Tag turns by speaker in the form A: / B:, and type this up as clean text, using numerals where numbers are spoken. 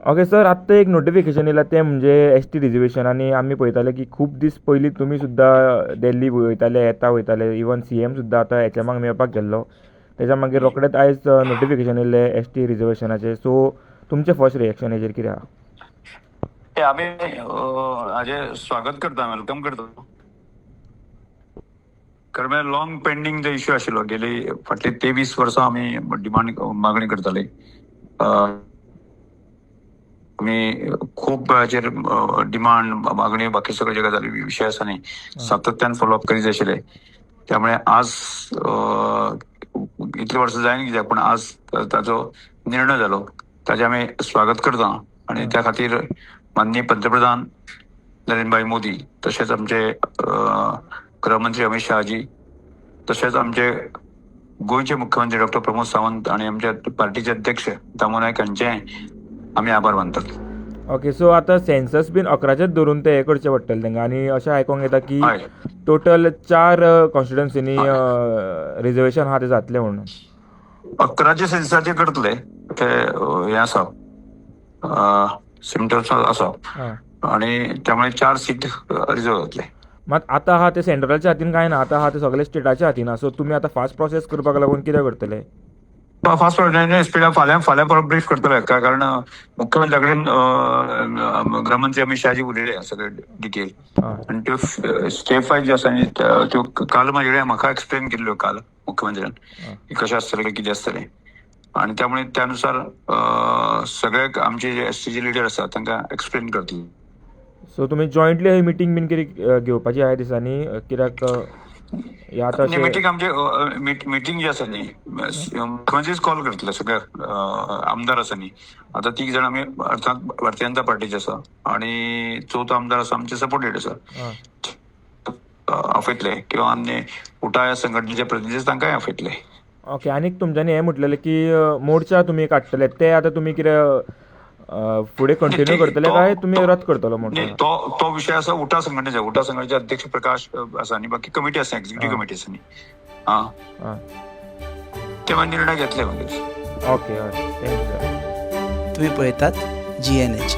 A: Okay sir, आत्तां एक notification येयलां तें म्हणजे एसटी रिजर्वेशन. आनी आमी पळयताले की खूब दीस पयलीं तुमी सुद्दां दिल्ली वयताले, येता वयताले, इवन सीएम सुद्दां आतां एचएमाक मेळपाक गेल्लो. तेज्या मागीर रोखडेच आयज नोटिफिकेशन येयलें एसटी रिजर्वेशनाचें. सो तुमचें फर्स्ट रिएक्शन हेजेर कितें आहा?
B: ते आमी हाजें स्वागत करता, welcome करता, कारण लॉंग पेंडींग जो इश्यू आशिल्लो, गेली फाटली 23 वर्सां आमी डिमांड, मागणी करताले. आमी खूब हाचेर डिमांड, मागणी, बाकी सगळे गजाली, विशय आसा न्ही, सातत्यान फॉलोअप करीत आशिल्ले. त्यामुळे आज इतली वर्सां जायना कित्याक, पूण आज ताचो निर्णय जालो, ताजें आमी स्वागत करता आनी त्या खातीर माननीय पंतप्रधान नरेंद्रभाई मोदी, तशेंच आमचे गृहमंत्री अमित शहाजी, तशेंच आमचे गोंयचे मुख्यमंत्री डॉक्टर प्रमोद सावंत आणि आमच्या पार्टीचे अध्यक्ष दामू नायक हांचे आमी आभार मानतात.
A: ओके, सो आतां सेन्सस बीन 11चेच धरून ते हें करचें पडटलें तांकां. आनी अशें आयकोंक येता की टोटल चार कॉन्स्टिट्युएन्सीनी रिजर्वेशन आहा, तें जातलें म्हणून.
B: 11चे सेन्साचे करतले ते, हें आसा, सिमटम्स आसा आणि त्यामुळे चार सीट रिजर्व जातले.
A: मात आतां आहा ते सेंट्रलाच्या हातीन कांय ना, आतां आहा ते सगळे स्टेटाच्या हातीन आहा. सो तुमी आतां फास्ट प्रोसेस करपाक लागून कितें करतले?
B: फास्ट स्पिडा फाल्यां फाल्यां परत ब्रीफ करतले, कारण मुख्यमंत्र्या कडेन गृहमंत्री अमित शहाजी उलयले सगळे डिटेल आनी त्यो स्टेप वायज ज्यो आसा न्ही, त्यो काल म्हाजे कडेन, म्हाका एक्सप्लेन केल्ल्यो काल मुख्यमंत्र्यान की कशें आसतलें, कितें आसतलें. आणि त्यामुळे त्यानुसार सगळे आमचे जे एसटीचे लिडर आसा, तांकां एक्सप्लेन करतले.
A: सो तुमी जॉयंटली ही मिटींग बीन कितें घेवपाची आहा दिसांनी? कित्याक हे आतां अशें
B: मिटींग, आमचे मिटींग जी आसा न्ही, मुख्यमंत्रीच कॉल करतले. सगळे आमदार आसा न्ही, आतां तीग जाण आमी अर्थात भारतीय जनता पार्टीचे आसा आणि चवथो आमदार आसा, आमचे सपोर्टेड आसा. आपयतले किंवा आनी उटा ह्या संघटनेचे प्रतिनिधी, तांकांय आपयतले.
A: ओके, आनीक तुमच्यांनी हें म्हटलेलें की मोर्चा तुमी काडटले, ते आतां तुमी कितें फुडें कंटिन्यू करतले काय तुमी रद्द करतलो मोर्चा?
B: न्ही, तो तो विशय आसा उटा संघटनेचा. उटा संघटनेचे अध्यक्ष प्रकाश आसा आनी बाकी कमिटी आसा, एक्झिक्युटिव्ह कमिटी आसा न्ही. आं, ते मागीर निर्णय घेतले मागीर.
A: ओके, हय, thank you sir.
C: तुम्ही पळयतात जीएनएच.